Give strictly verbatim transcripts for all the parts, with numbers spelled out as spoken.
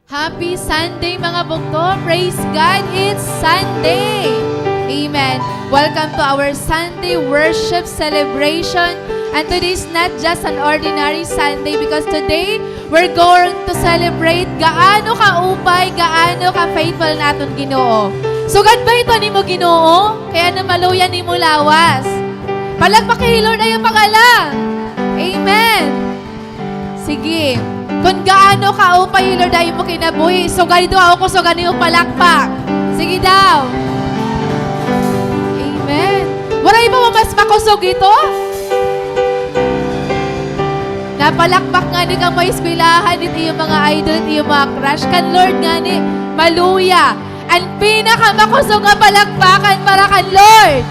Happy Sunday, mga bugto! Praise God, it's Sunday! Amen. Welcome to our Sunday worship celebration. And today is not just an ordinary Sunday because today we're going to celebrate gaano kaupay, gaano ka-faithful an aton Ginoo. Sugad ba ito nimo Ginoo? Kay ano maluya nimo lawas. Palakpak hi Lord ha iyo pag-ala. Amen. Sige. Kon gaano kaupay hi Lord ha imo kinabuhi, sugad ito, ako ko sugad nimo palakpak. Sige daw. Amen. Waray pa ba mas makusog ito? Napalakpak ngani kamo ha eskwelahan, it iyo mga idol, it iyo mga crush. Kan Lord ngani, maluya. An pinakamakusog nga palakpakan para kan Lord.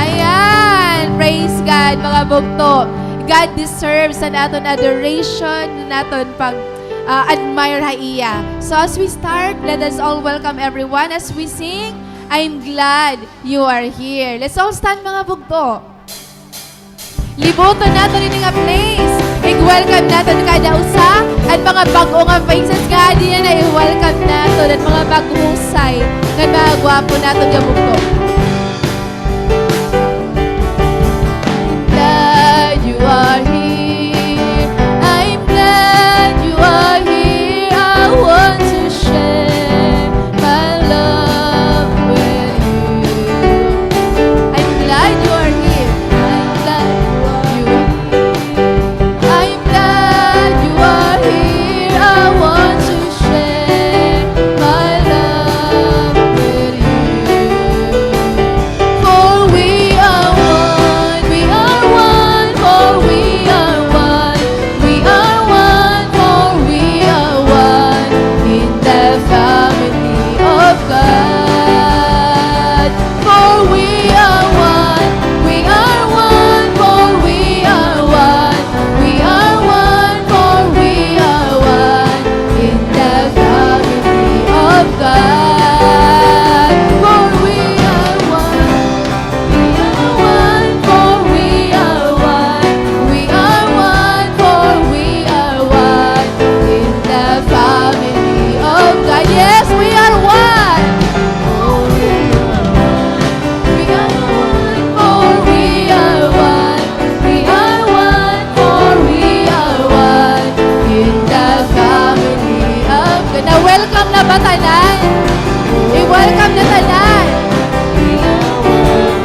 Ayan. Praise God, mga bugto. God deserves an aton adoration, an aton pag, ah, admire ha iya. So as we start, let us all welcome everyone as we sing, "I'm Glad You Are Here." Let's all stand, mga bugto. Libuton naton ini nga place. I-welcome naton kada usa, an mga bag-o nga faces nga adi na, i-welcome naton an mga maghusay ngan mga gwapo naton nga bugto. I'm glad you are here. I'm glad you are here. I want to share my love with you. I'm glad you are here. I'm glad you are here. I'm glad you are here. I want to share my love with you. For we are one, we are one, for we are one. We are one, for we are one in the family of God. For we are one, we are one, for we are one, we are one, for we are one in the family of God. For we are one. We are one, for we are one. We are one, for we are one in the family of God. Yes, we are one. We are one, for we are one. We are one, for we are one in the family of God. Na-welcome na ba tanan? I-welcome na tanan.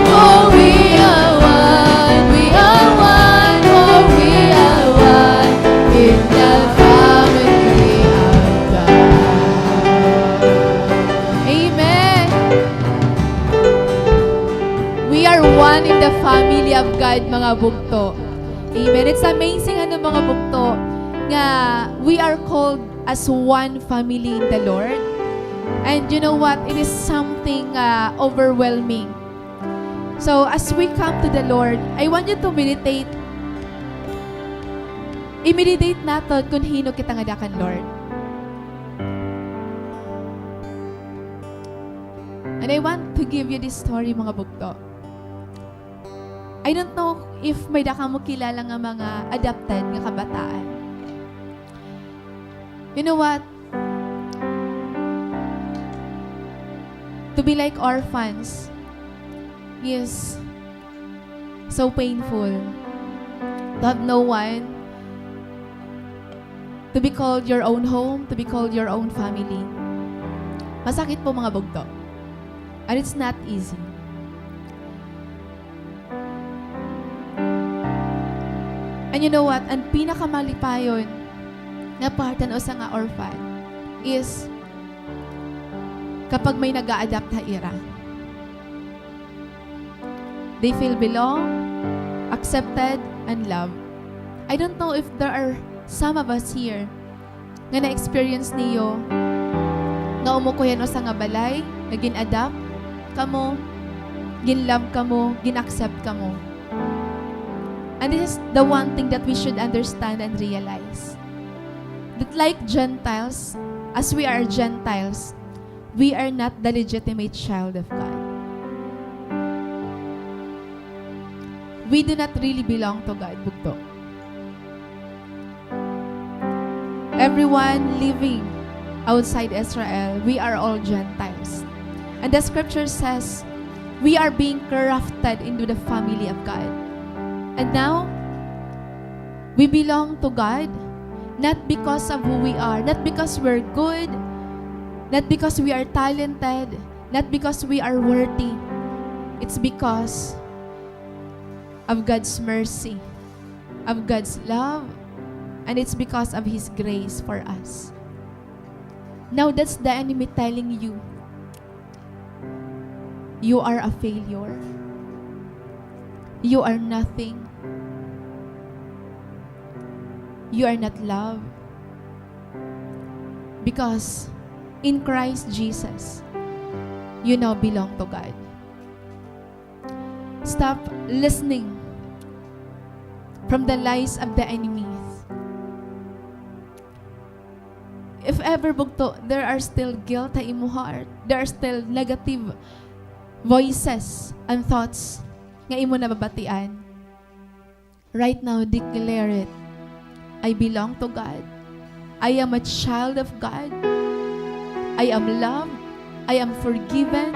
For we are one, we are one, for we are one in the family of God. Amen. We are one in the family of God, mga bugto. Amen. It's amazing, ano, mga bugto, nga we are called as one family in the Lord. And you know what? It is something, uh, overwhelming. So, as we come to the Lord, I want you to meditate. I-meditate naton kon hin-o kita ngada kan Lord. And I want to give you this story, mga bugto. I don't know if may-ada kamo kilala nga mga adopted nga kabataan. You know what? To be like orphans is so painful. To have no one to be called your own home, to be called your own family. Masakit po, mga bugto. And it's not easy. And you know what? An pinakamalipayon nga part han usa nga orphan is kapag may nag-a-adopt ha ira. They feel belong, accepted, and loved. I don't know if there are some of us here nga na-experience niyo nga umukoy han usa nga balay, nga gin-adopt kamo, gin-love kamo, gin-accept kamo. And this is the one thing that we should understand and realize. That like Gentiles, as we are Gentiles, we are not the legitimate child of God. We do not really belong to God, bugto. Everyone living outside Israel, we are all Gentiles. And the scripture says, we are being grafted into the family of God. And now, we belong to God, not because of who we are, not because we're good, not because we are talented, not because we are worthy. It's because of God's mercy, of God's love, and it's because of His grace for us. Now that's the enemy telling you, you are a failure. You are nothing. You are not loved. Because in Christ Jesus, you now belong to God. Stop listening from the lies of the enemies. If ever, bugto, there are still guilt ha imo heart, there are still negative voices and thoughts nga imo nababatian, right now, declare it. I belong to God. I am a child of God. I am loved. I am forgiven.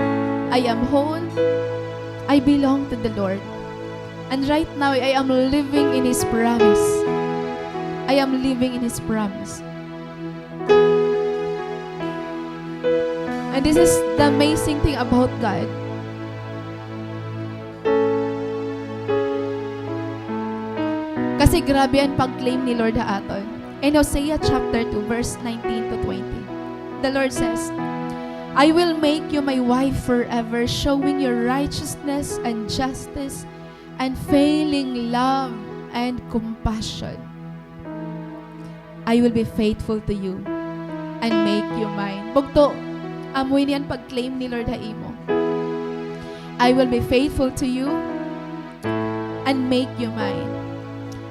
I am whole. I belong to the Lord. And right now, I am living in His promise. I am living in His promise. And this is the amazing thing about God. Kasi grabe an pag-claim ni Lord ha aton. In Hosea chapter two, verse nineteen to twenty, the Lord says, "I will make you my wife forever, showing your righteousness and justice, unfailing love and compassion. I will be faithful to you and make you mine." Bugto, amo ini an pag-claim ni Lord ha imo. "I will be faithful to you and make you mine.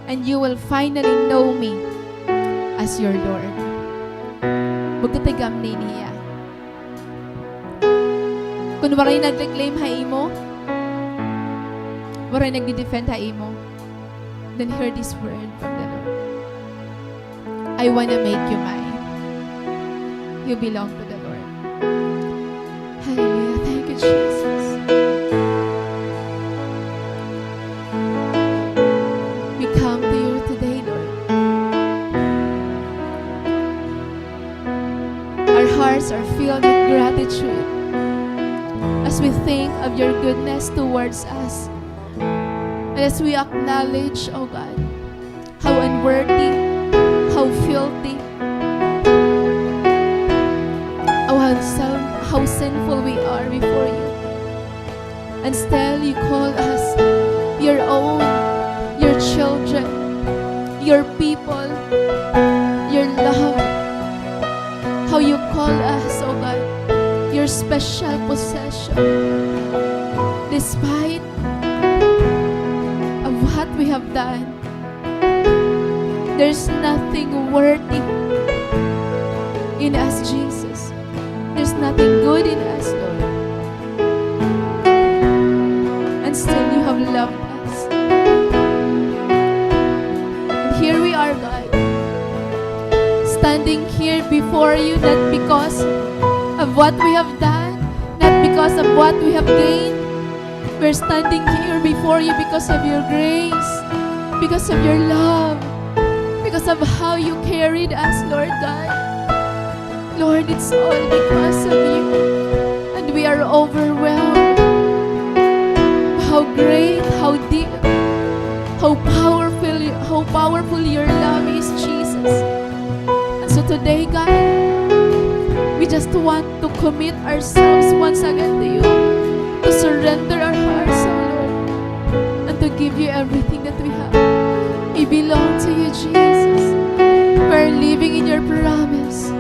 And you will finally know me as your Lord." Bugto, tigamni niya. Kon waray nagre-claim ha imo, waray nagde-defend ha imo, then hear this word from the Lord. "I wanna make you mine. You belong to the Lord." Hallelujah. Thank you, Jesus. We come to you today, Lord. Our hearts are filled with gratitude as we think of your goodness towards us. And as we acknowledge, oh God, how unworthy, how filthy, how handsome, how sinful we are before you. And still you call us your own, your children, your people, your love. How you call us, oh God, your special possession. Despite of what we have done, there's nothing worthy in us, Jesus. There's nothing good in us, Lord. And still you have loved us. And here we are, God, standing here before you, not because of what we have done, not because of what we have gained. We're standing here before you because of your grace, because of your love, because of how you carried us, Lord God. Lord, it's all because of you. And we are overwhelmed. How great, how deep, how powerful, how powerful your love is, Jesus. And so today, God, we just want to commit ourselves once again to you, to surrender our hearts, O Lord, and to give you everything that we have. We belong to you, Jesus. We're living in your promise.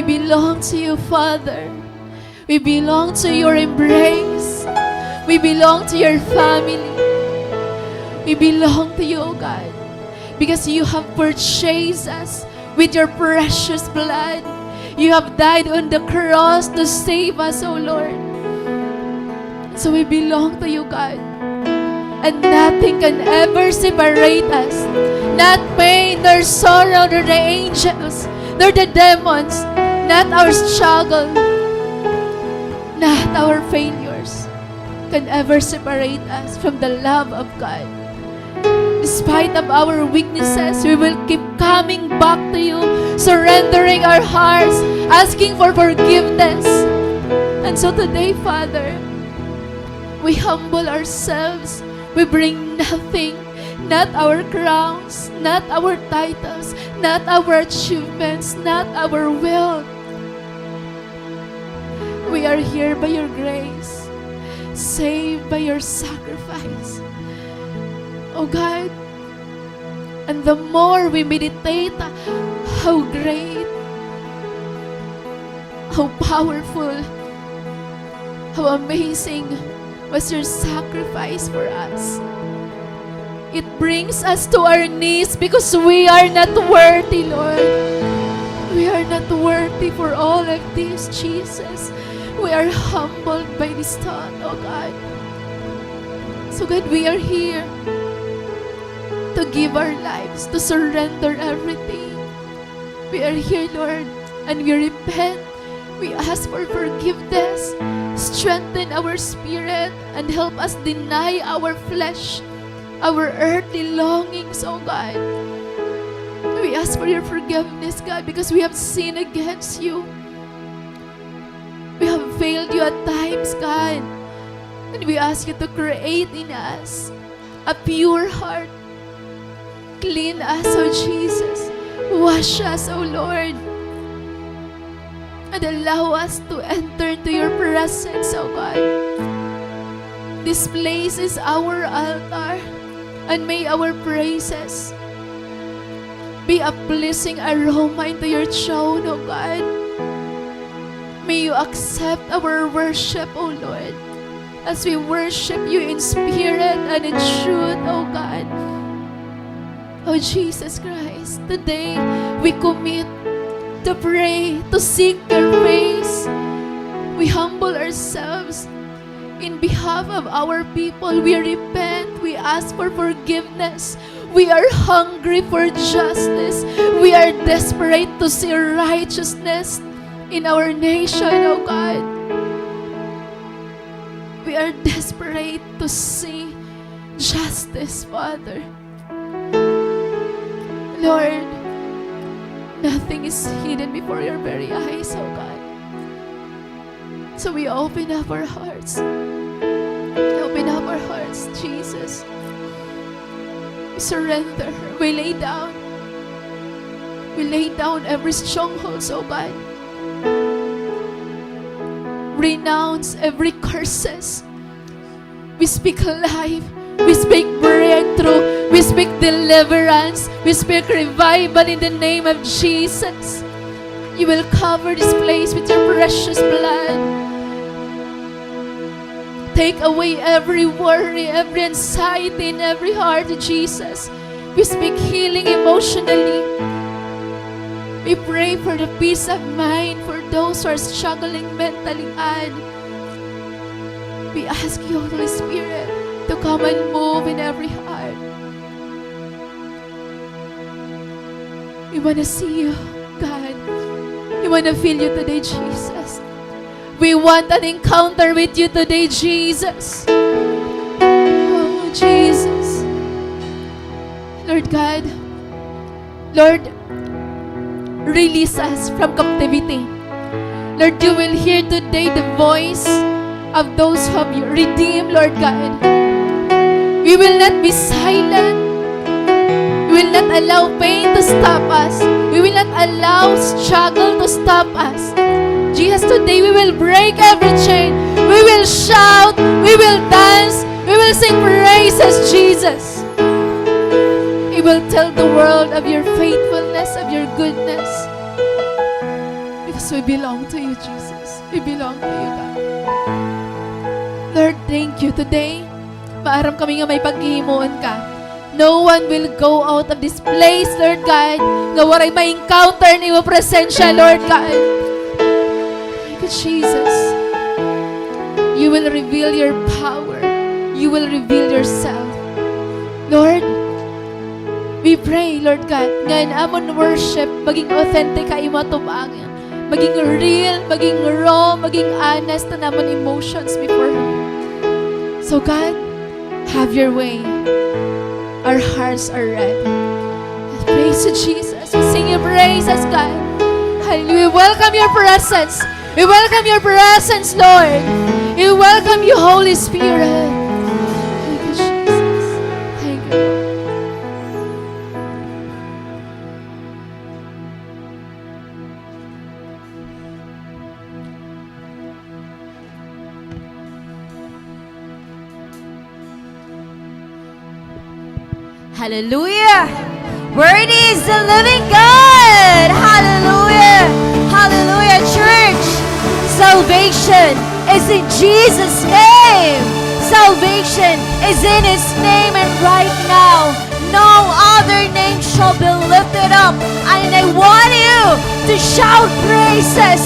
belong to you, Father. We belong to your embrace. We belong to your family. We belong to you, O God, because you have purchased us with your precious blood. You have died on the cross to save us, O Lord. So we belong to you, God. And nothing can ever separate us. Not pain, nor sorrow, nor the angels, nor the demons, not our struggle, not our failures can ever separate us from the love of God. Despite of our weaknesses, we will keep coming back to you, surrendering our hearts, asking for forgiveness. And so today, Father, we humble ourselves. We bring nothing, not our crowns, not our titles, not our achievements, not our wealth. We are here by your grace, saved by your sacrifice. O God, and the more we meditate how great, how powerful, how amazing was your sacrifice for us, it brings us to our knees because we are not worthy, Lord. We are not worthy for all of this, Jesus. We are humbled by this thought, O God. So, God, we are here to give our lives, to surrender everything. We are here, Lord, and we repent. We ask for forgiveness. Strengthen our spirit and help us deny our flesh, our earthly longings, O God. We ask for your forgiveness, God, because we have sinned against you. We have failed you at times, God. And we ask you to create in us a pure heart. Clean us, O Jesus. Wash us, O Lord. And allow us to enter into your presence, O God. This place is our altar, and may our praises be a pleasing aroma into your throne, O God. May you accept our worship, O Lord, as we worship you in spirit and in truth, O God. O Jesus Christ, today we commit to pray, to seek your face. We humble ourselves in behalf of our people. We repent. We ask for forgiveness. We are hungry for justice. We are desperate to see righteousness in our nation, O God. We are desperate to see justice, Father. Lord, nothing is hidden before your very eyes, O God. So we open up our hearts. We open up our hearts, Jesus. We surrender. We lay down. We lay down every strongholds, O God. Renounce every curses. We speak life. We speak breakthrough. We speak deliverance. We speak revival in the name of Jesus. You will cover this place with your precious blood. Take away every worry, every anxiety in every heart, Jesus. We speak healing emotionally. We pray for the peace of mind for those who are struggling mentally, God. We ask you, Holy Spirit, to come and move in every heart. We wanna see you, God. We wanna feel you today, Jesus. We want an encounter with you today, Jesus. Oh, Jesus. Lord God, Lord, release us from captivity. Lord, you will hear today the voice of those who have you redeemed, Lord God. We will not be silent. We will not allow pain to stop us. We will not allow struggle to stop us. Jesus, today we will break every chain. We will shout. We will dance. We will sing praises, Jesus. We will tell the world of your faithfulness, of your goodness. Because We belong to you, Jesus. We belong to you, God. Lord, thank you. Today, maaram kami nga may paghihimuon ka. No one will go out of this place, Lord God, nga waray ma-encounter an imo presensya, Lord God. Thank you, Jesus. You will reveal your power. You will reveal yourself. Lord, we pray, Lord God, nga an amon worship maging authentic ha imo atubangan. Maging real, maging raw, maging honest an amon emotions before you. So God, have your way. Our hearts are ready. Praise you, Jesus. We sing your praises, God. Hallelujah. We welcome your presence. We welcome your presence, Lord. We welcome you, Holy Spirit. Thank you, Jesus. Thank you, Lord. Hallelujah. Worthy is the living God. Hallelujah. Hallelujah, church. Salvation is in Jesus' name. Salvation is in his name, and right now, no other name shall be lifted up. And I want you to shout praises,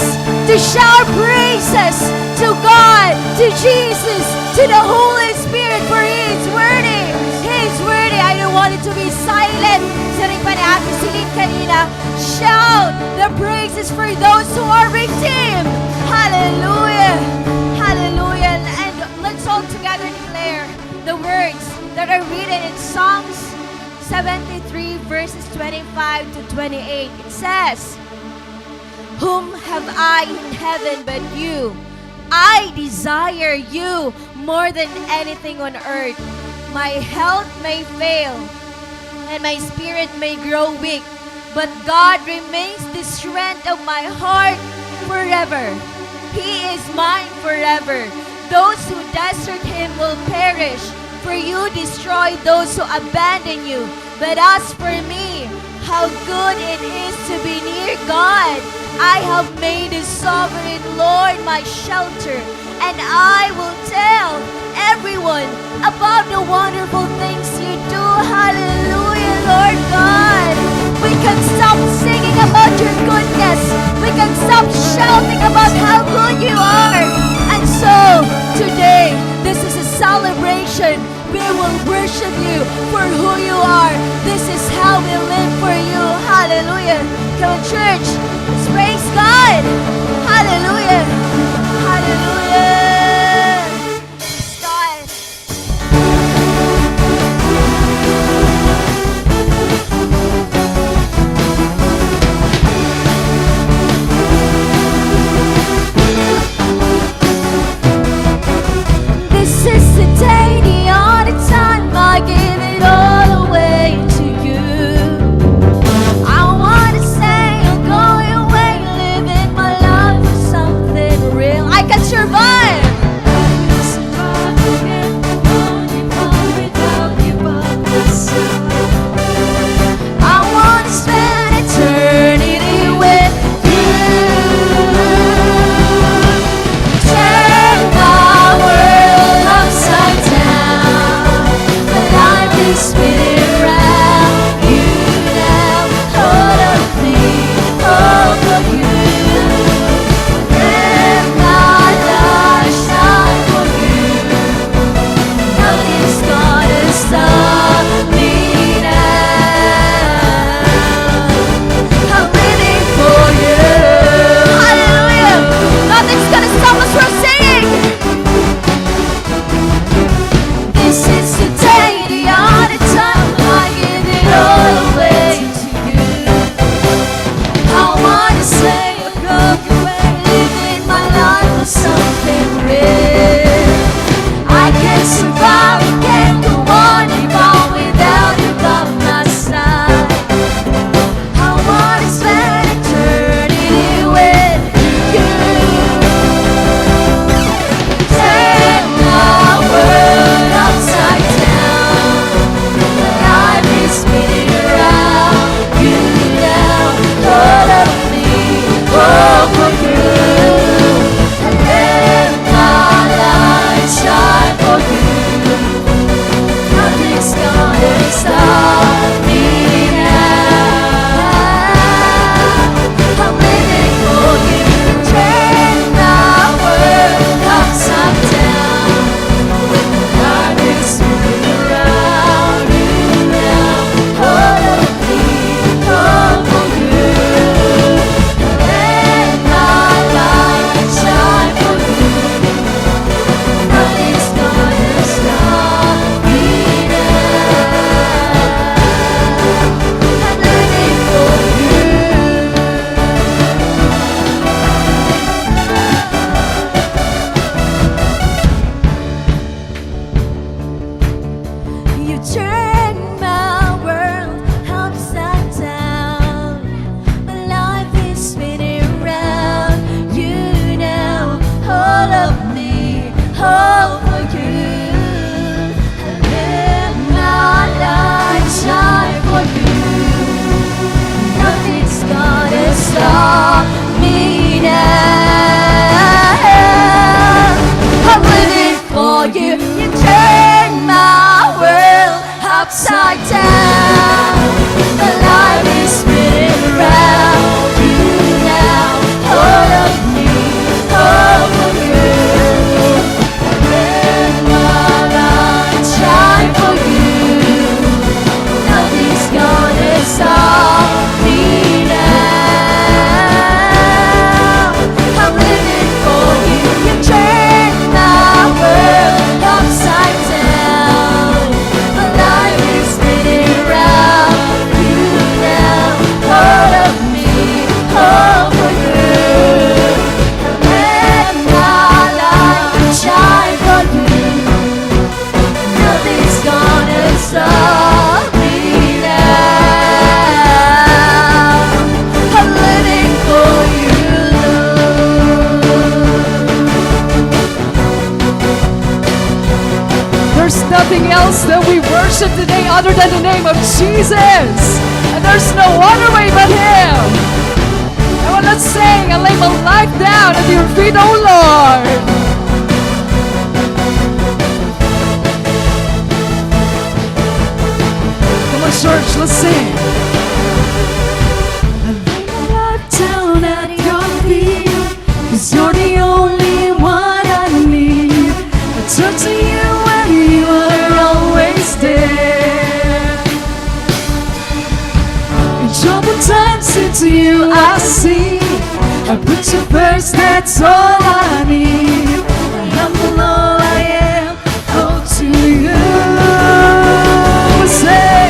to shout praises to God, to Jesus, to the Holy Spirit, for he is worthy. He is worthy. I don't want you to be silent. Siring pa ni Ate Celine kanina, shout the praises for those who are redeemed. Hallelujah. Hallelujah. And let's all together declare the words that are written in Psalms seventy-three, verses twenty-five to twenty-eight. It says, "Whom have I in heaven but you? I desire you more than anything on earth. My health may fail, and my spirit may grow weak, but God remains the strength of my heart forever. He is mine forever. Those who desert him will perish, for you destroy those who abandon you. But as for me, how good it is to be near God. I have made the sovereign Lord my shelter, and I will tell everyone about the wonderful things you do." Hallelujah, Lord God. We can stop singing about your goodness. We can stop shouting about how good you are. And so, today, this is a celebration. We will worship you for who you are. This is how we live for you. Hallelujah. Come on, church. Let's praise God. Hallelujah. Hallelujah. Praise God. This is the day, the only time I give it all away to you. I wanna say I'm going away, living my life for stop me now. I'm living for you. You turn my world upside down. My life is spinning round you now. All of me, all for you. Let my light shine for you. Nothing's gonna stop me now. I'm living for you. You turn my world upside down. My life is spinning round you now. All of me, all for you. Let my light shine for you. Nothing's gonna stop me now. I'm living for you, Lord. There's nothing else that we worship today other than the name of Jesus. And there's no other way but Him. Come on, let's sing. I lay my life down at your feet, oh Lord. Come on, church, let's sing. I lay my life down at your feet, 'cause you're the only one I need. I turn to you and you are always there. In troubled times, it's you I see. I put you first, that's all I need. I'm all I am, all to you. Say,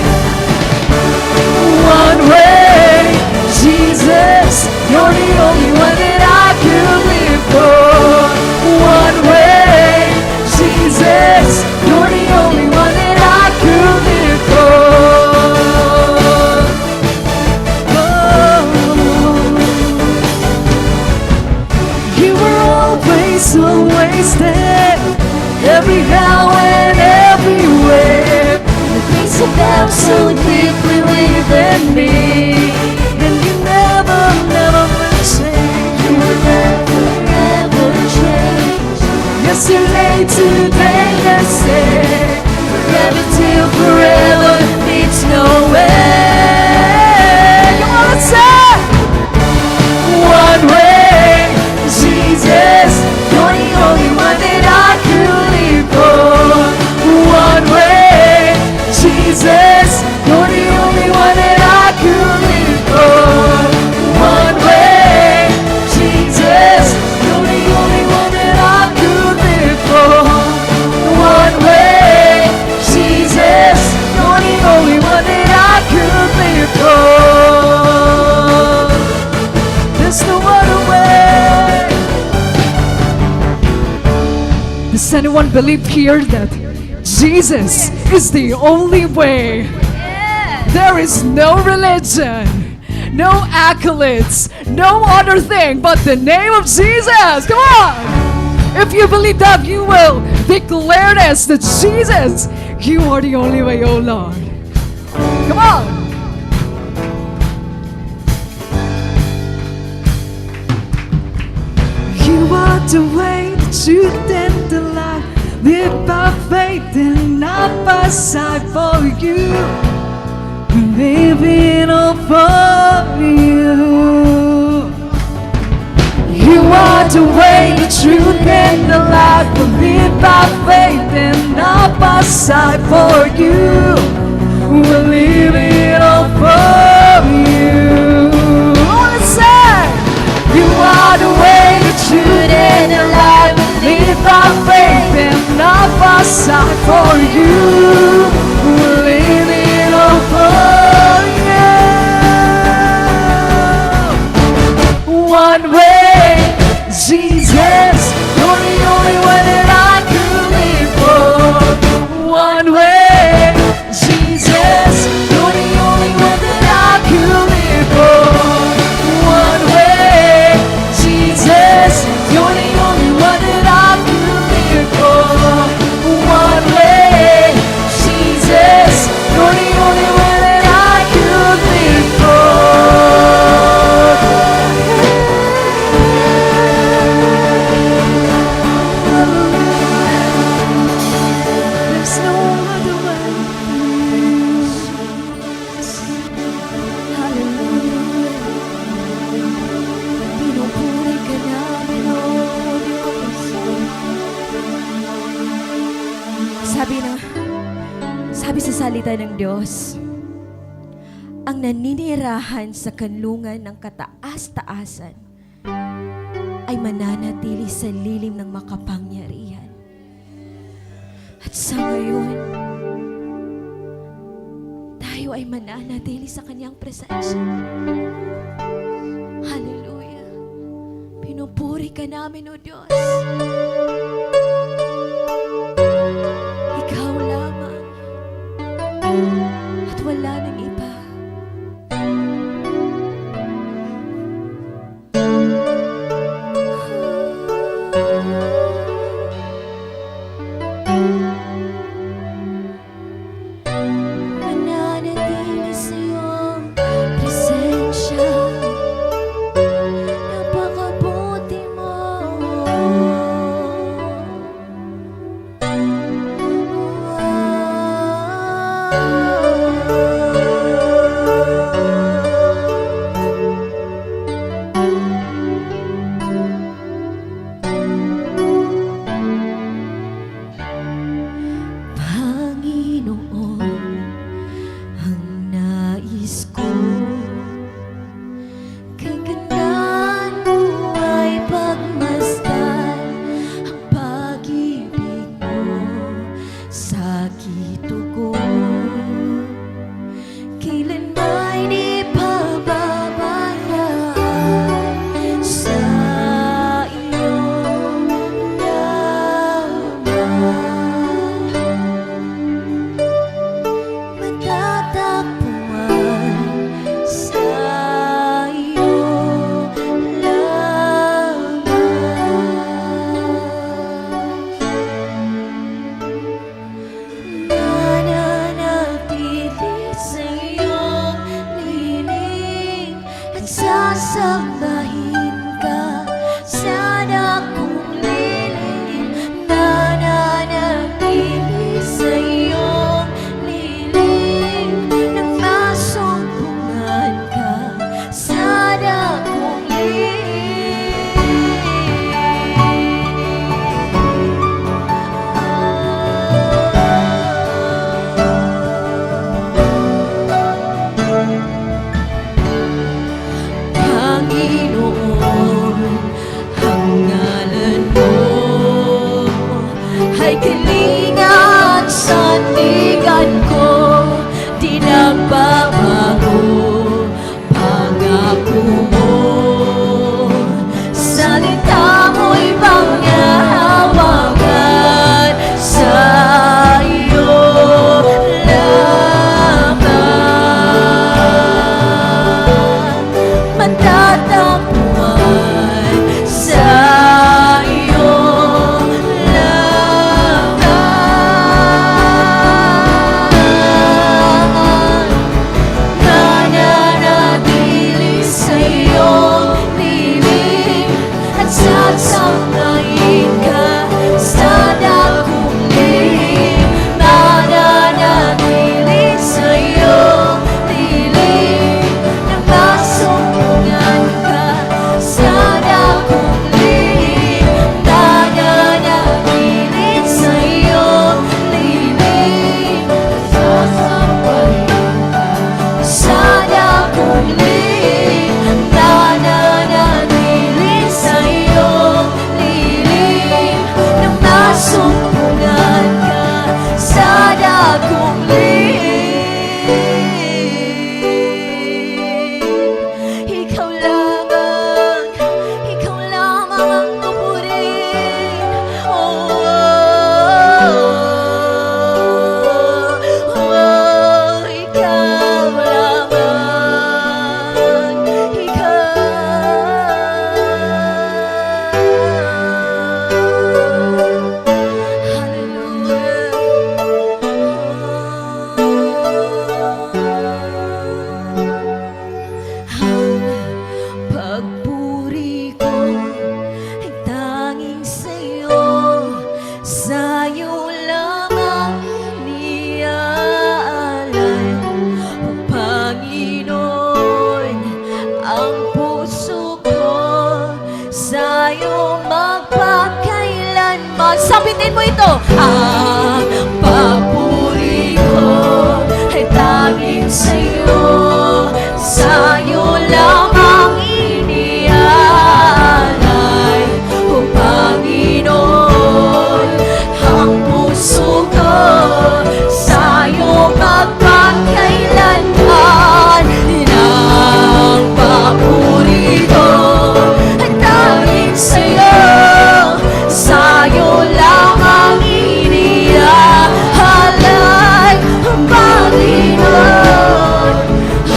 one way, Jesus, you're the only one that I could live for. One way, Jesus, you're the only one that I could live for. Oh. You were always, always there, every how and everywhere. The things that down so deeply within me, and you never, never will change. You will never, never change. Yesterday, today, and say, forever till forever, it's no way. Come on, let's say, one way, Jesus, you're the only one that I could live for. One way, Jesus, you're the only one that I could live for. One way, Jesus, you're the only one that I could live for. One way, Jesus, you're the only one that I could live for. There's no other way. Does anyone believe here that Jesus is the only way? Yes. There is no religion, no accolades, no other thing but the name of Jesus. Come on! If you believe that, you will declare this, that Jesus, you are the only way, oh Lord. Come on! You are the way, the truth, and the life. Live by faith and not by sight. For you, we live in hope for you. You are the way, the truth, and the life. We live by faith and not by sight. For you, we live in hope for you. I wanna say, you are the way, the truth, and the life. We live by faith and not by sight. For you, we live in hope for you. One way, Jesus, you're the only one that I could live for. One way, Jesus, you're the only one that I could live for. One way, Jesus, you're the only one that I could live for. One way, Jesus, you're the only one that I could live for. Salita ng Diyos, ang naninirahan sa kanlungan ng kataas-taasan ay mananatili sa lilim ng makapangyarihan. At sa ngayon, tayo ay mananatili sa kanyang presensya. Hallelujah. Pinupuri ka namin, O Diyos. Ikaw lamang. At wala nang iba. Mananatili sa iyong presensya. Napakabuti mo. Panginoon, ang nais ko, kagandahan mo ay pagmasdan, ang pag-ibig mo, sakit ko. Kailan may di pababayaan sa iyo lamang. Matatagpuan sa iyo lamang. Nananatili sa iyong piling at sasambahin ka sa dakong piling. Nananatili sa iyong piling nang masumpungan ka sa dakong piling. Panginoon, ang ngalan mo ay kalinga, sandigan ko, di nagbabago. Pangako mo, salita mo'y panghahawakan sa iyo lamang. Matatagpuan sa iyo lamang. Nananatili sa iyong piling at sasambahin ka sa dakong piling. Nananatili sa iyong piling nang masumpungan ka sa dakong piling. Nananatili sa iyong piling. Sa dakong piling, nananatili sa iyong piling, nang masumpungan ka sa dakong piling. Ikaw lamang, ikaw lamang ang pupurihin. Oh, oh, oh, ikaw lamang, ikaw. Hallelujah. Ang pagpuri ko ay tanging sa iyo, sa iyo lamang iniaalay. O Panginoon, ang puso ko sa iyo magpakailanman. Sabitin mo ito. Ang pagpuri ko Tanging sa'yo, sa'yo lamang iniaalay, O Panginoon, ang puso ko, sa'yo magpakailanman. Ang papuri ko, tanging sa'yo, sa'yo lamang iniaalay, Panginoon,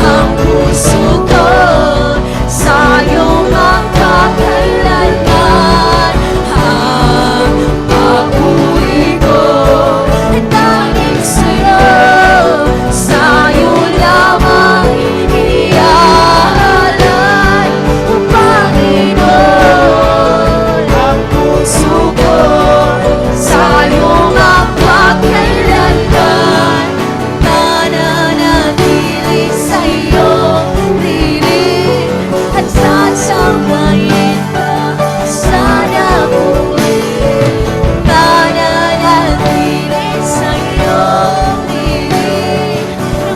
ang puso ko, sa'yo magpakailanman. Ang papuri ko, tanging sa'yo, sa'yo lamang iniaalay, Panginoon. Ang puso ko, sa'yo magpakailanman. Mananatili sa iyong piling at sasambahin ka sa dakong piling. Mananatili sa iyong piling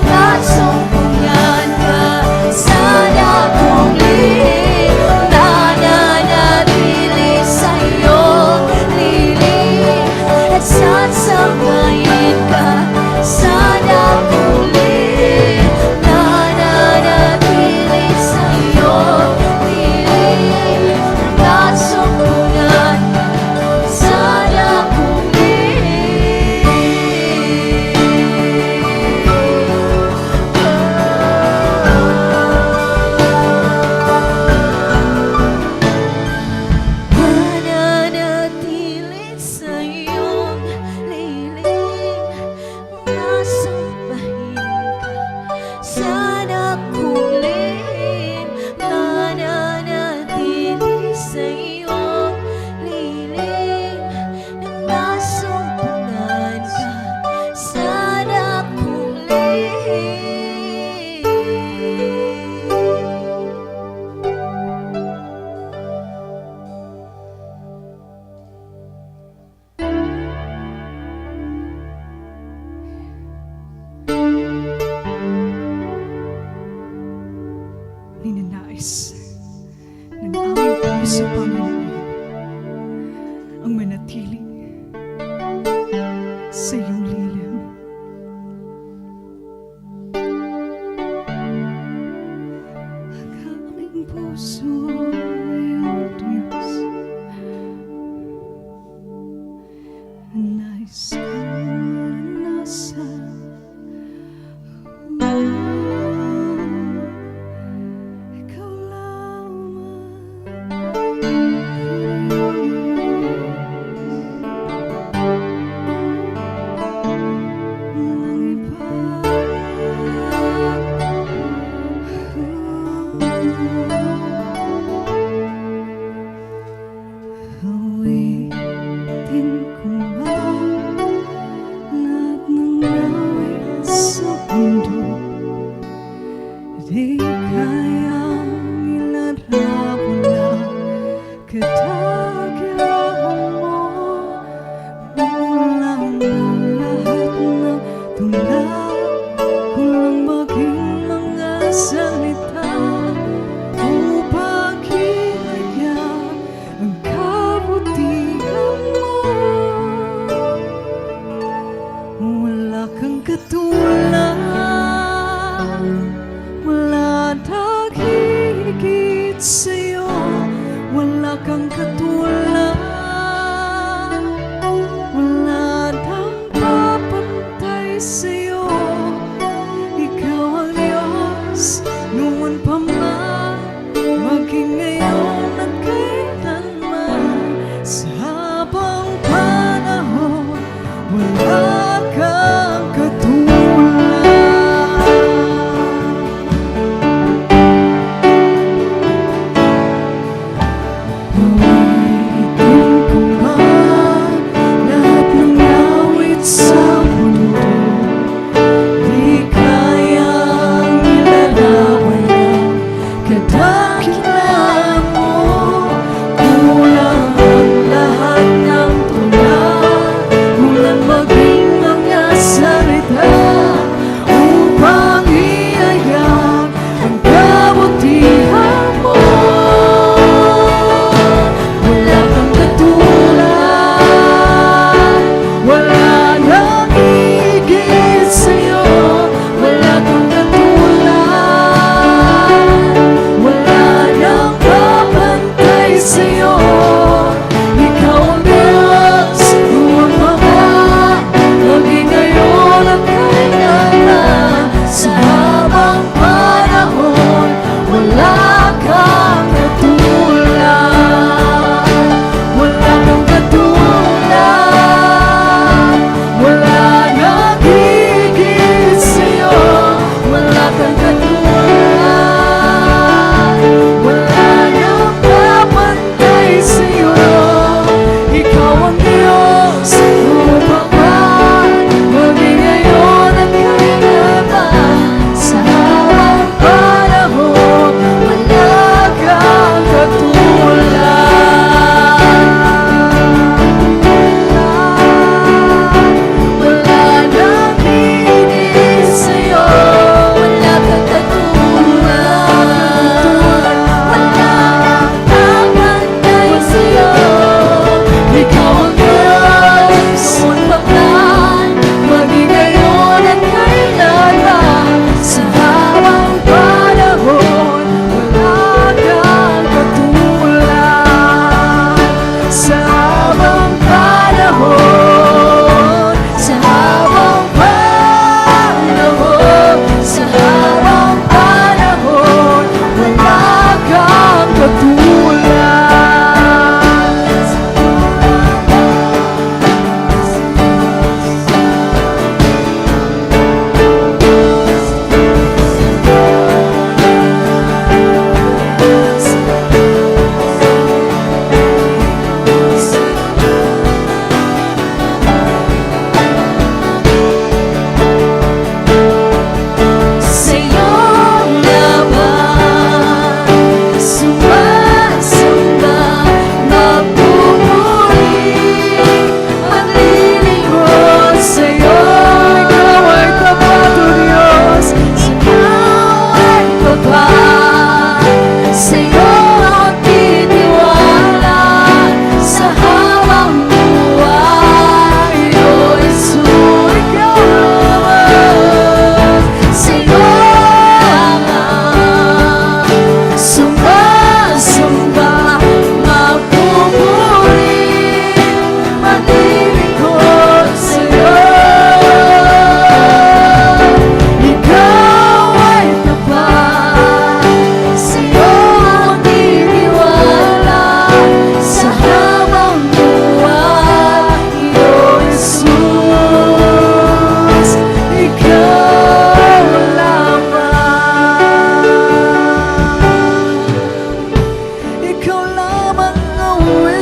at sumpungan ka sa dakong piling. Mananatili sa iyong piling at sasambahin ka sa dakong piling. Nananatili sa iyong piling, kasumpungan ka sa dakong piling. Mananatili sa iyong piling, masambahin ka sa dakong piling. Mananatili sa iyong piling, masumpungan ka sa dakong piling. Ninanais ng aming puso, Panginoon, ang manatili sa iyong lilin. Ang aming puso, O Diyos, nais ko na sa ikaw lamang. Walang iba.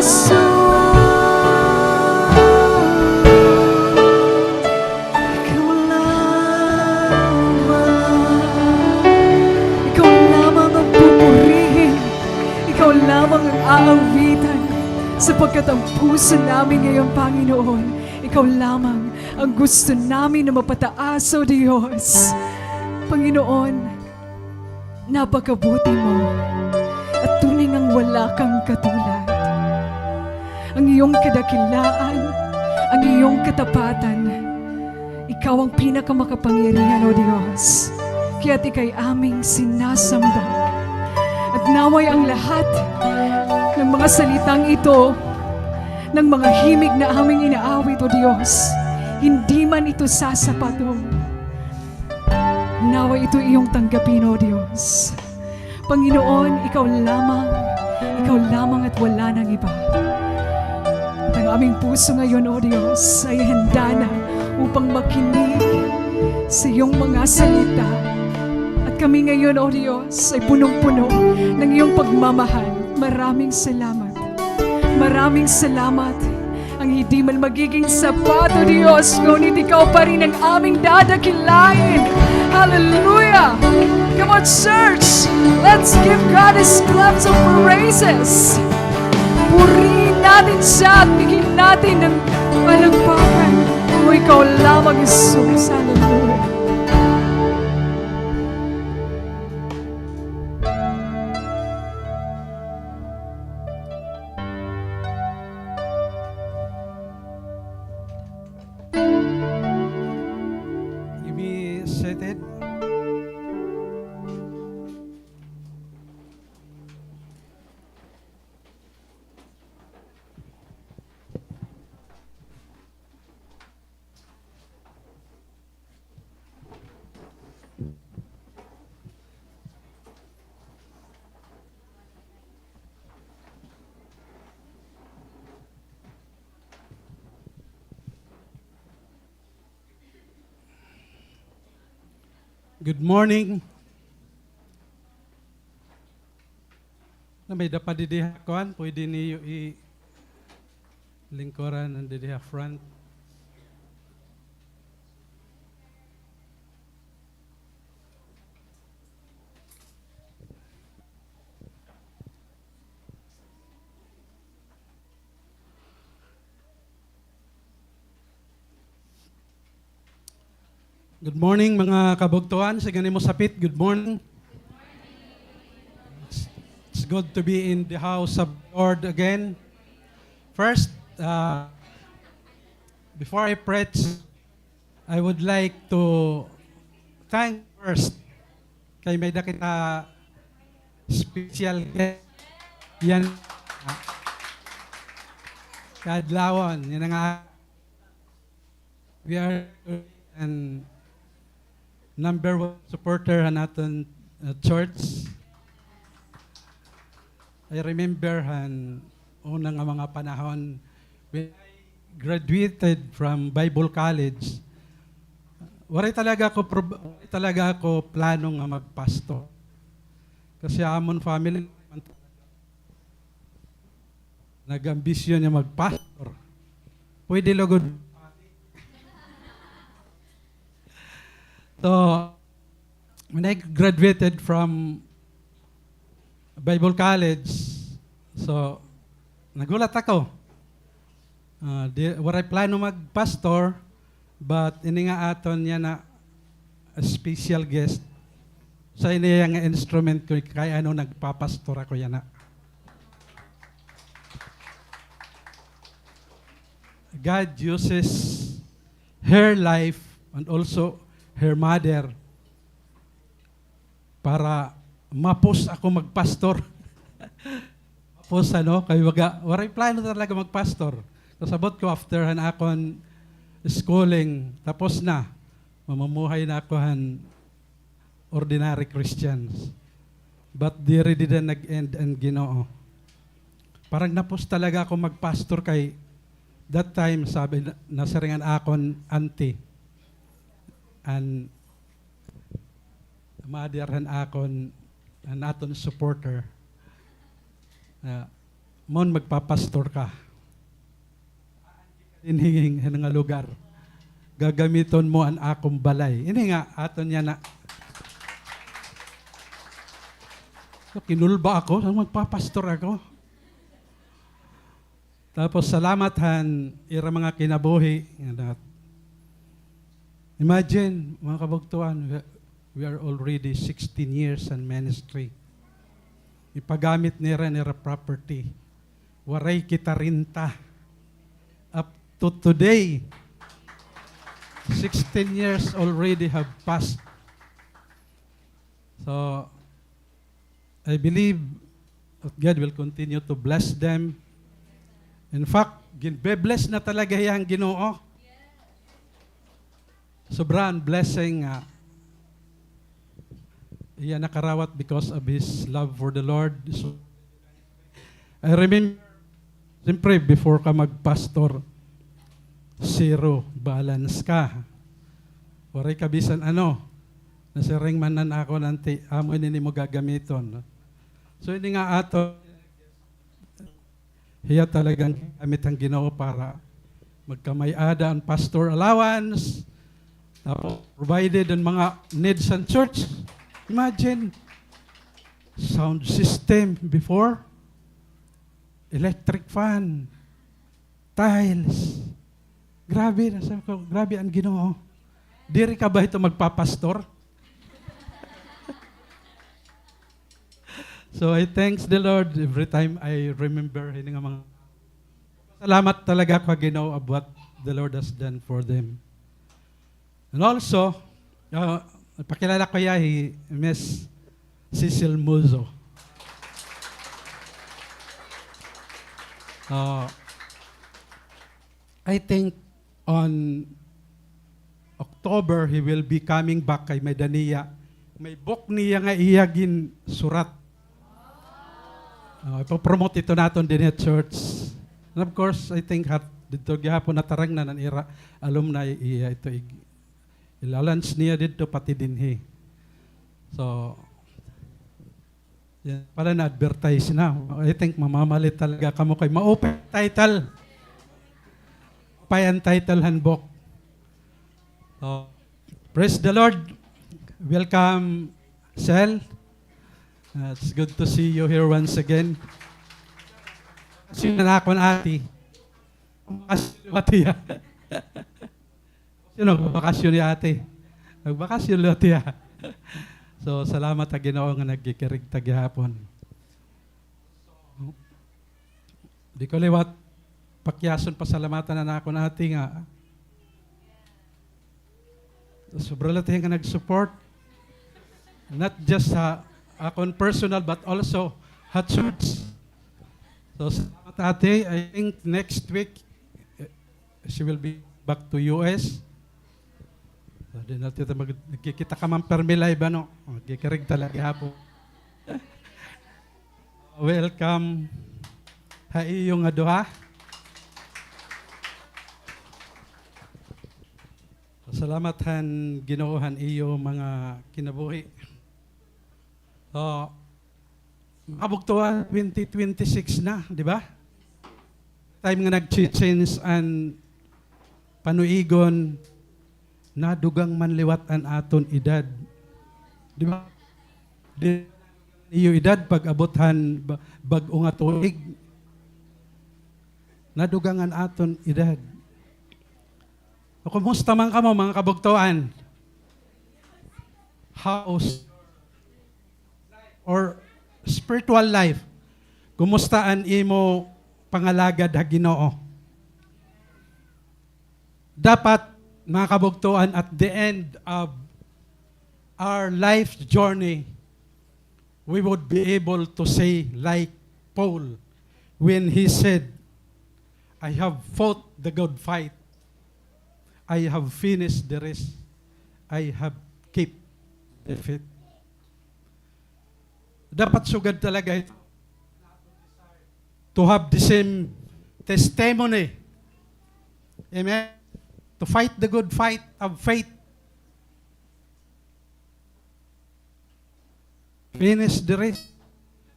Ikaw lamang, ikaw lamang ang pupurihin, ikaw lamang ang aawitan, sapagkat ang puso namin ngayon, Panginoon, ikaw lamang ang gusto namin na mapataas, O Diyos. Panginoon, napakabuti mo, at tunay ngang wala kang katulad. Ang iyong kadakilaan, ang iyong katapatan, ikaw ang pinakamakapangyarihan, O Diyos. Kaya't ika'y aming sinasamba. At naway ang lahat ng mga salitang ito, ng mga himig na aming inaawit, O Diyos, hindi man ito sasapat, O Naway ito iyong tanggapin, O Diyos. Panginoon, ikaw lamang, ikaw lamang at wala nang iba. At ang aming puso ngayon, O Diyos, ay handa na upang makinig sa iyong mga salita. At kami ngayon, O Diyos, ay punong-puno ng iyong pagmamahal. Maraming salamat. Maraming salamat. Ang hindi man magiging sapat, O Diyos, ngunit ikaw pa rin ang aming dadakilain. Hallelujah! Come on, church! Let's give God His claps of praises. Purihin natin siya at bigyan natin ng palakpakan. O ikaw lamang, Jesus. Hallelujah. You be seated. Good morning. Na may-ada pa didi ha kuan, pwede niyo i-, lingkuran an didi ha front. Good morning, mga kabugtoan. Sige nimo sapit, good morning. It's good to be in the house of the Lord again. First, uh, before I preach, I would like to thank first kay may-ada kita special guest. Yana, ah, kaadlawan, yana nga We are an number one supporter han aton, uh, church. I remember han una nga mga panahon when I graduated from Bible College, waray talaga ako prob-, waray talaga ako plano nga magpastor. Kasi amon family, nag-ambisyon nga magpastor. Pwede lugod. So, when I graduated from Bible College, so, naghulat ako. Ah, di, waray plano magpastor, but ini nga aton yana special guest. Sa ini nga instrument ko, kay ano nagpapastor ako yana. God uses her life and also her mother para ma-push ako magpastor. Ma-push, ano, kay waga, waray plano talaga magpastor. Kasabot ko, after han akon schooling, tapos na, mamumuhay na ako han ordinary Christians. But diri dida nag-end an Ginoo. Parang na-push talaga ako magpastor kay that time, sabi, na-, nasiring an akon auntie, an mother han akon, an aton supporter. Ah, Mon magpapastor ka, dinhi nga lugar, gagamiton mo an akon balay. Ini nga, aton yana. So, kinulba ako, magpapastor ako. Tapos, salamat han ira mga kinabuhi. Imagine, mga kabugtoan, we, we are already sixteen years in ministry. Ipagamit nira an ira property. Waray kita renta. Up to today, sixteen years already have passed. So, I believe that God will continue to bless them. In fact, ginbe-bless na talaga hiya han Ginoo. Sobra an blessing nga iya nakarawat because of his love for the Lord. So, I remember, siyempre, before ka magpastor, zero balance ka. Waray ka bisan ano, nasiring man an akon auntie, amo ini nimo gagamiton. So, ini nga ato, hiya talagang ginamit han Ginoo para magkamay-ada an pastor allowance, tapos provided an mga needs han church. Imagine, sound system before, electric fan, tiles. Grabe, nasabi ko, grabe an Ginoo. Diri ka ba ito magpapastor? So I thanks the Lord every time I remember ini nga mga, salamat talaga ako ha Ginoo of what the Lord has done for them. And also, ah, pakilala ko hiya hi Miss Cecil Muzo. Ah, I think on October, he will be coming back kay may-ada niya. May book niya nga iya ginsurat. Ah, ipopromote ito naton dinhi ha church. And of course, I think hat, didto gihapon natarang na an ira alumni, iya ito ig-, ila-launch niya didto pati dinhi. So, yan pala, na-advertise na. I think mamamalit talaga kamo kay maupay title. Maupay an title han book. So, praise the Lord. Welcome, Sel. Uh, it's good to see you here once again. Kasi na akon ate. Kasi pati yan. Sino nagbakasyon ni ate? Nagbakasyon liwat hiya. So, salamat ha Ginoo nga nagkikirig ta gihapon. Di ko liwat pakyason, pasalamatan an akon ate nga sobra liwat hiya nga nag-support. Not just ha akon personal, but also ha church. So, salamat, ate. I think next week, eh, she will be back to U S. So, di na kita mag-, nagkikita ka man permi live, ano? Magkikirig talaga gihapon. Welcome ha iyo nga duha. Salamat han Ginoo han iyo mga kinabuhi. So, mga kabugtoan, twenty twenty-six na, di ba? Time nga nag-change an panuigon, nadugang man liwat an aton edad. Di ba? Di, iyo edad pag-abot han ba-, bag-o nga tuig. Nadugang an aton edad. O, kumusta man kamo, mga kabugtoan? How's or spiritual life? Kumusta an imo pangalagad ha Ginoo? Dapat, mga kabugtoan, at the end of our life journey, we would be able to say like Paul when he said, "I have fought the good fight. I have finished the race. I have kept the faith." Dapat sugad talaga ito to have the same testimony. Amen? To fight the good fight of faith. Finish the race.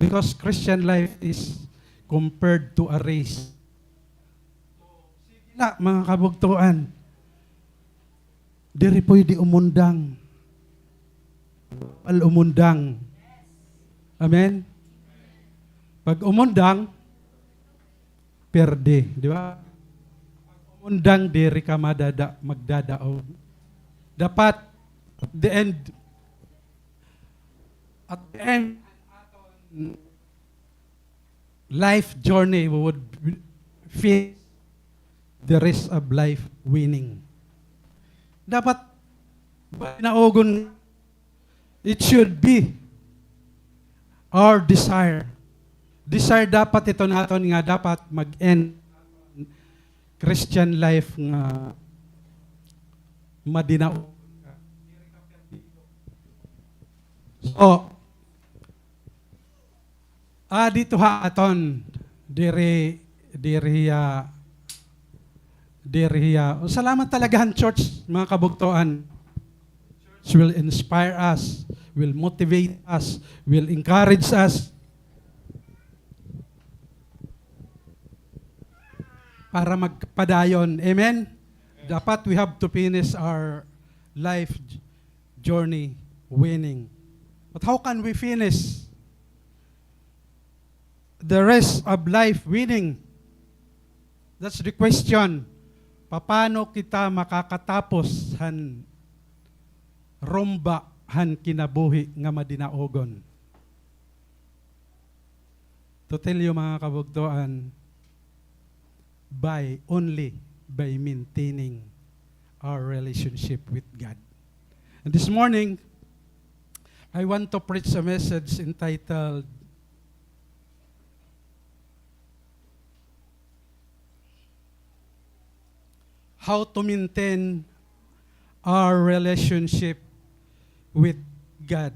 Because Christian life is compared to a race. Sige na, mga kabugtoan. Diri pwede umundang. Bawal umundang. Amen? Pag umundang, perde, di ba? Pag umundang, diri ka madada-, magdadaog. Dapat, at the end, at the end, life journey, we would finish the race of life winning. Dapat, ba, naugon, it should be our desire. Desire dapat ito naton nga dapat mag-end Christian life nga madinaog. So, ah, dito ha aton, diri, diri, ah, diri, ah, salamat talaga han church, mga kabugtoan. Church will inspire us, will motivate us, will encourage us para magpadayon. Amen? Dapat we have to finish our life j-, journey winning. But how can we finish the rest of life winning? That's the question. Paano kita makakatapos han rumba han kinabuhi nga madinaogon? To tell you, mga kabugtoan, by, only by maintaining our relationship with God. And this morning, I want to preach a message entitled How to maintain our relationship with God.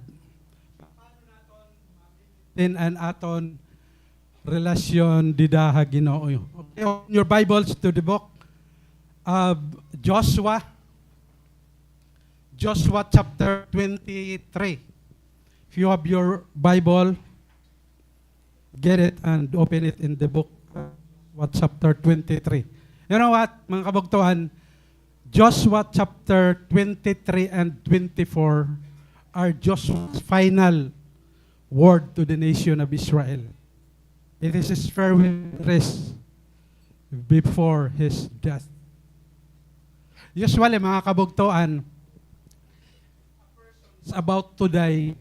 Maintain an aton relasyon dida ha Ginoo. Okay, open your Bibles to the book of Joshua. Joshua chapter twenty-three. If you have your Bible, get it and open it in the book, what, chapter twenty-three. You know what, mga kabugtoan? Joshua chapter twenty-three and twenty-four are Joshua's final word to the nation of Israel. It is his farewell address before his death. Usually, mga kabugtoan, is about to die,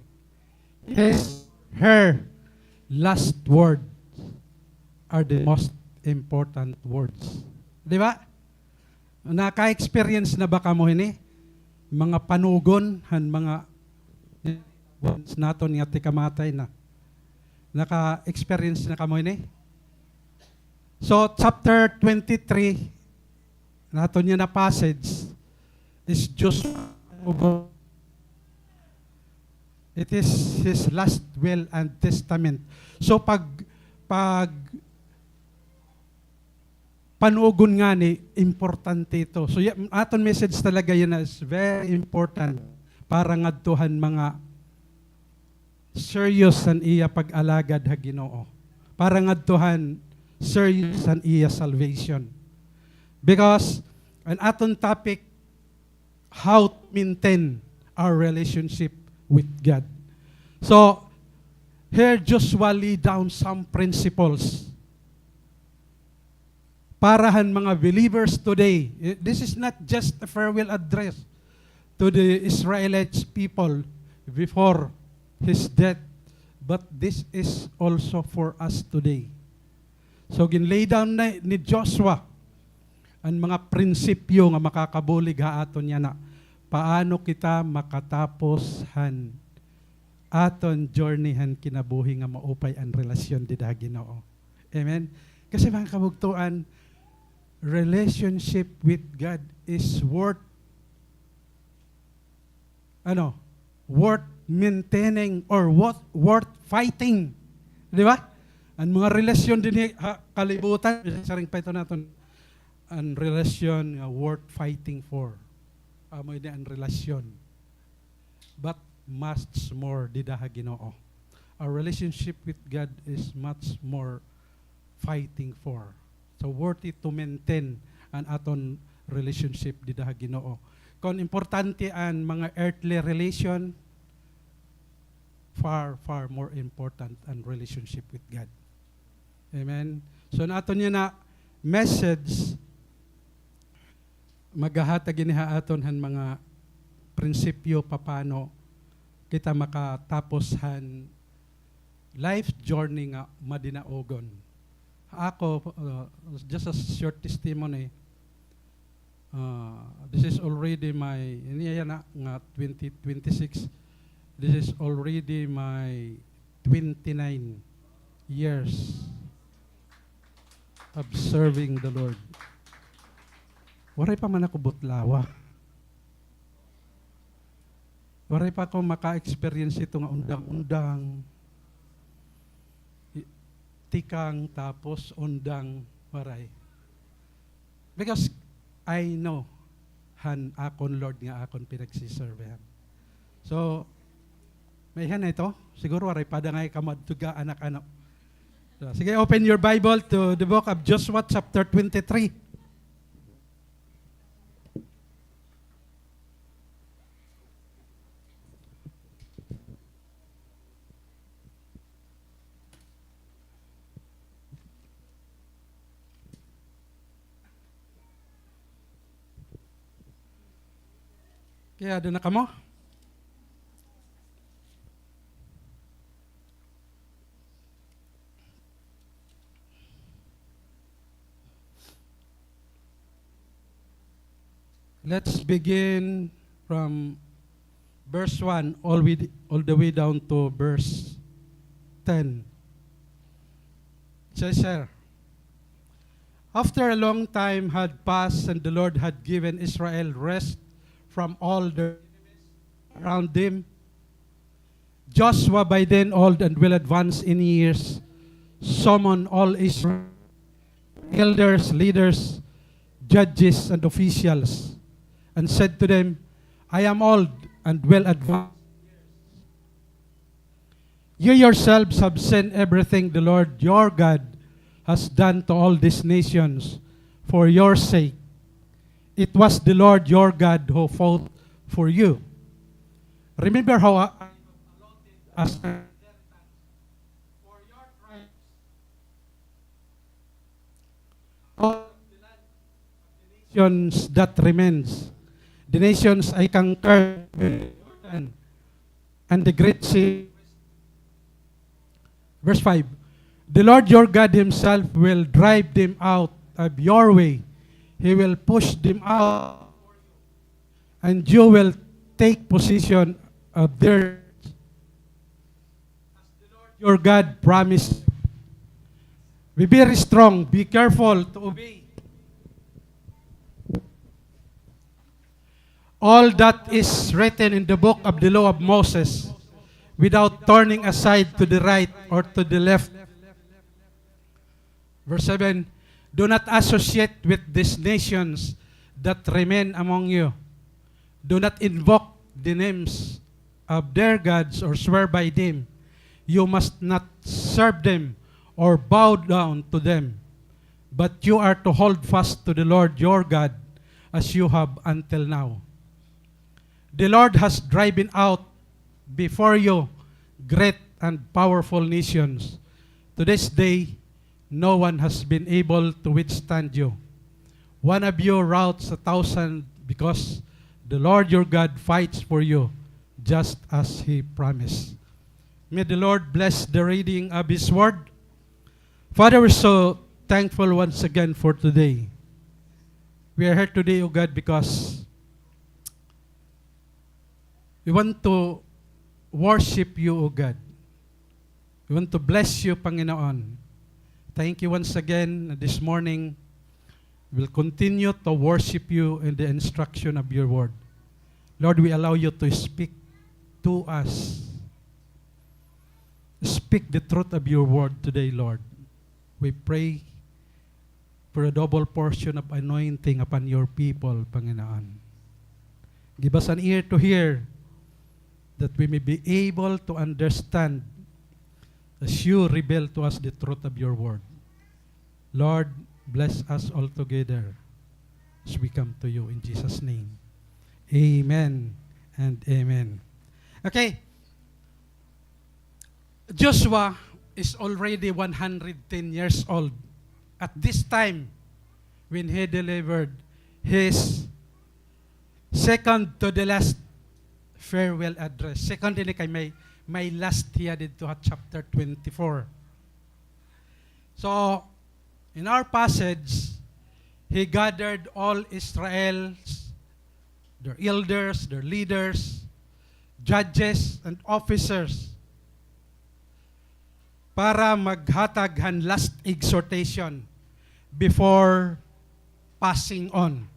his, her last words are the most important words. Di ba? Naka-experience na ba kamo hini? Mga panugon han mga ones naton nga tikamatay na. Naka-experience na kamo hini? So, chapter twenty-three, naton yana passage is Joshua. It is his last will and testament. So, pag, pag panugon ngani, importante ito. So, ya-, aton message talaga yana is very important para ngadto han mga serious han iya pag-alagad ha Ginoo. Para ngadto han serious han iya salvation. Because an aton topic, how to maintain our relationship with God. So, here Joshua lay down some principles para han mga believers today. Eh, this is not just a farewell address to the Israelites people before his death, but this is also for us today. So, gin-lay down na ni Joshua an mga prinsipyo nga makakabulig ha aton yana. Paano kita makatapos han aton journey han kinabuhi nga maupay an relasyon dida ha Ginoo. Amen? Kasi, mga kabugtoan, relationship with God is worth, ano, worth maintaining or worth, worth fighting. Di ba? An mga relasyon dinhi ha kalibutan, siring pa ito naton, an relasyon nga worth fighting for. Amo ini an relasyon. But much more dida ha Ginoo. Our relationship with God is much more fighting for. So worthy to maintain an aton relationship dida ha Ginoo. Kon importante an mga earthly relation, far, far more important an relationship with God. Amen. So, an aton yana message, maghahatag ini ha aton han mga prinsipyo papano kita makatapos han life journey nga madinaogon. Ako, uh, just a short testimony, uh, this is already my, ini yana nga twenty twenty-six, this is already my twenty-nine years of serving the Lord. Waray pa man ako butlawa. Waray pa ako maka-experience ito nga undang-undang. I-, tikang, tapos undang, waray. Because I know han akon Lord nga akon pinagsiserbihan. So, may han ito. Siguro waray pa da ngay kamadto ga anak ano. So, sige, open your Bible to the book of Joshua chapter twenty-three. Kay adi na kamo? Let's begin from verse one all, with, all the way down to verse ten. It says here, after a long time had passed and the Lord had given Israel rest from all their enemies around them, Joshua, by then old and well advanced in years, summoned all Israel, elders, leaders, judges, and officials, and said to them, I am old and well advanced. You yourselves have seen everything the Lord your God has done to all these nations for your sake. It was the Lord your God who fought for you. Remember how I as for your tribes, all the land of the nations that remains, the nations I conquered with Jordan and the great sea. Verse five, the Lord your God himself will drive them out of your way. He will push them out, and you will take possession of their your God promised. Be very strong, be careful to obey all that is written in the book of the law of Moses, without turning aside to the right or to the left. Verse seven, do not associate with these nations that remain among you. Do not invoke the names of their gods or swear by them. You must not serve them or bow down to them. But you are to hold fast to the Lord your God as you have until now. The Lord has driven out before you great and powerful nations. To this day, no one has been able to withstand you. One of you routs a thousand because the Lord your God fights for you, just as he promised. May the Lord bless the reading of his word. Father, we're so thankful once again for today. We are here today, O God, because we want to worship you, O God. We want to bless you, Panginoon. Thank you once again this morning. We'll continue to worship you in the instruction of your word. Lord, we allow you to speak to us. Speak the truth of your word today, Lord. We pray for a double portion of anointing upon your people, Panginoon. Give us an ear to hear, that we may be able to understand as you reveal to us the truth of your word. Lord, bless us all together as we come to you in Jesus' name. Amen and amen. Okay. Joshua is already one hundred ten years old at this time when he delivered his second to the last farewell address. Second ini kay may, may last hiya didto ha chapter twenty-four. So, in our passage, he gathered all Israel's, their elders, their leaders, judges, and officers para maghatag han last exhortation before passing on.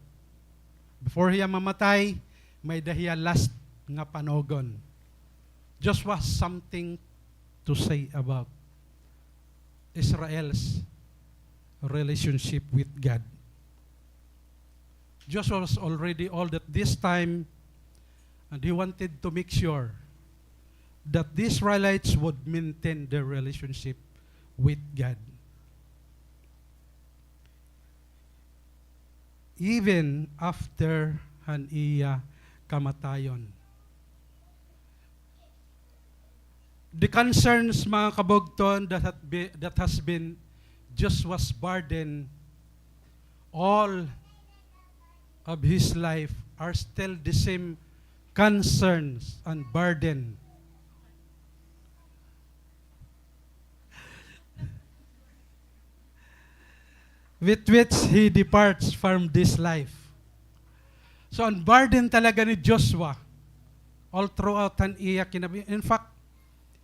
Before hiya mamatay, may-ada hiya last nga panogon. Joshua has something to say about Israel's relationship with God. Joshua was already old at this time, and he wanted to make sure that the Israelites would maintain their relationship with God even after han iya kamatayon. The concerns, mga kabugtoan, that had be-, that has been Joshua's burden all of his life are still the same concerns and burden with which he departs from this life. So, an burden talaga ni Joshua, all throughout han iya kinabi-, in fact,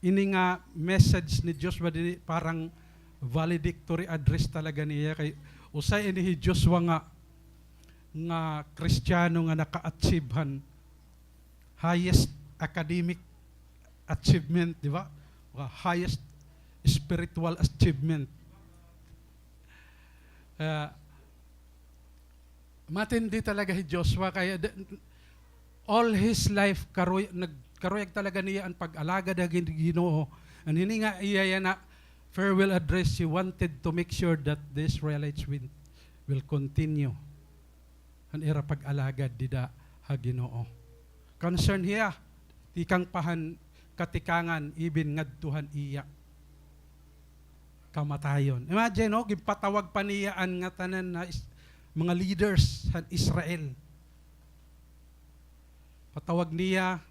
ini nga message ni Joshua diri, parang valedictory address talaga niya, kay usa ini hi Joshua nga, nga Kristiyano nga naka-achieve han highest academic achievement, di ba? Wa-, highest spiritual achievement. Ah, matindi talaga hi Joshua, kay the, all his life, karuy-, nag-, karuyag talaga niya an pag-alagad ha Gin-, Ginoo. An hini nga iya yana farewell address, he wanted to make sure that the Israelites will, will continue an ira pag-alagad dida ha Ginoo. Concern hiya, tikang pa han katikangan, even ngadto han iya kamatayon. Imagine, no? Ginpatawag pa niya an ngatanan nga is-, mga leaders han Israel. Patawag niya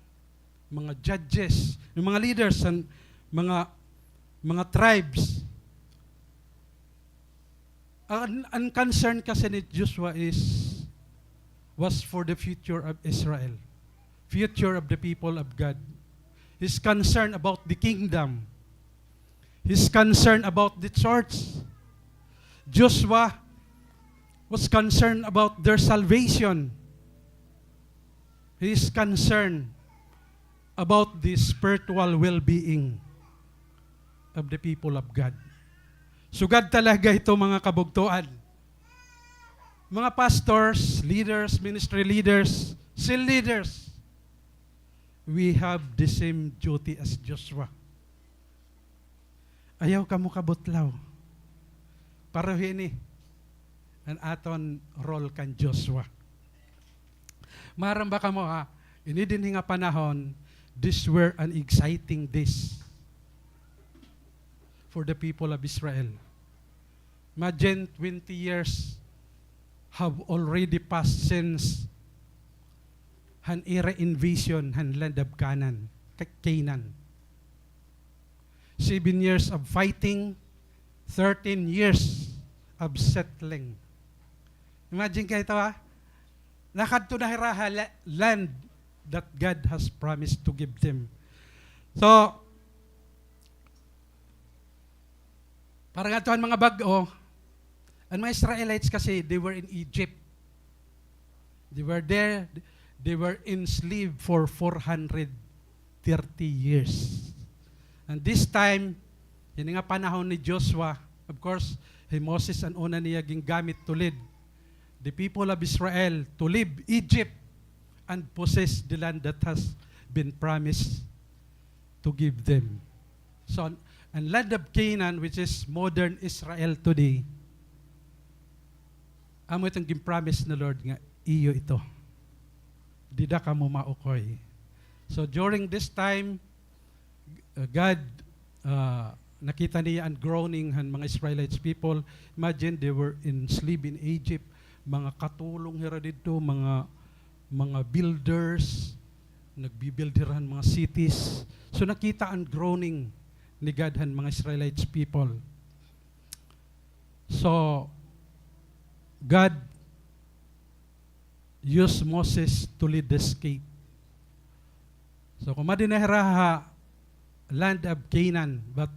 mga judges, yung mga leaders han mga, mga tribes. An, an concern kasi ni Joshua is, was for the future of Israel, future of the people of God. He's concerned about the kingdom. He's concerned about the church. Joshua was concerned about their salvation. He is concerned about the spiritual well-being of the people of God. Sugad talaga ito, mga kabugtoan. Mga pastors, leaders, ministry leaders, cell leaders, we have the same duty as Joshua. Ayaw kamo kabutlaw. Pareho ini an aton role kan Joshua. Maaram ba kamo, ha, ini dinhi nga panahon, these were an exciting days for the people of Israel. Imagine, twenty years have already passed since han ira invasion han land of Canaan, Ca-, Canaan. Seven years of fighting, thirteen years of settling. Imagine kayo ito, ha? Nakadto na hira ha la-, land that God has promised to give them. So, para ngadto han mga bag-o, an mga Israelites kasi, they were in Egypt. They were there, they were enslaved for four hundred thirty years. And this time, ini nga panahon ni Joshua, of course, hi Moses an una niya gingamit to lead the people of Israel to leave Egypt and possess the land that has been promised to give them. So, an, an land of Canaan, which is modern Israel today, amo iton gin-promise ni Lord nga iyo ito. Dida kamo maukoy. So during this time, uh, God, uh, nakita niya an groaning han mga Israelites people. Imagine, they were enslaved in Egypt. Mga katulong hira didto, mga, mga builders, nagbi-build hira han mga cities. So nakita an groaning ni God han mga Israelites people. So God used Moses to lead the escape. So kumadi na hira ha land of Canaan, but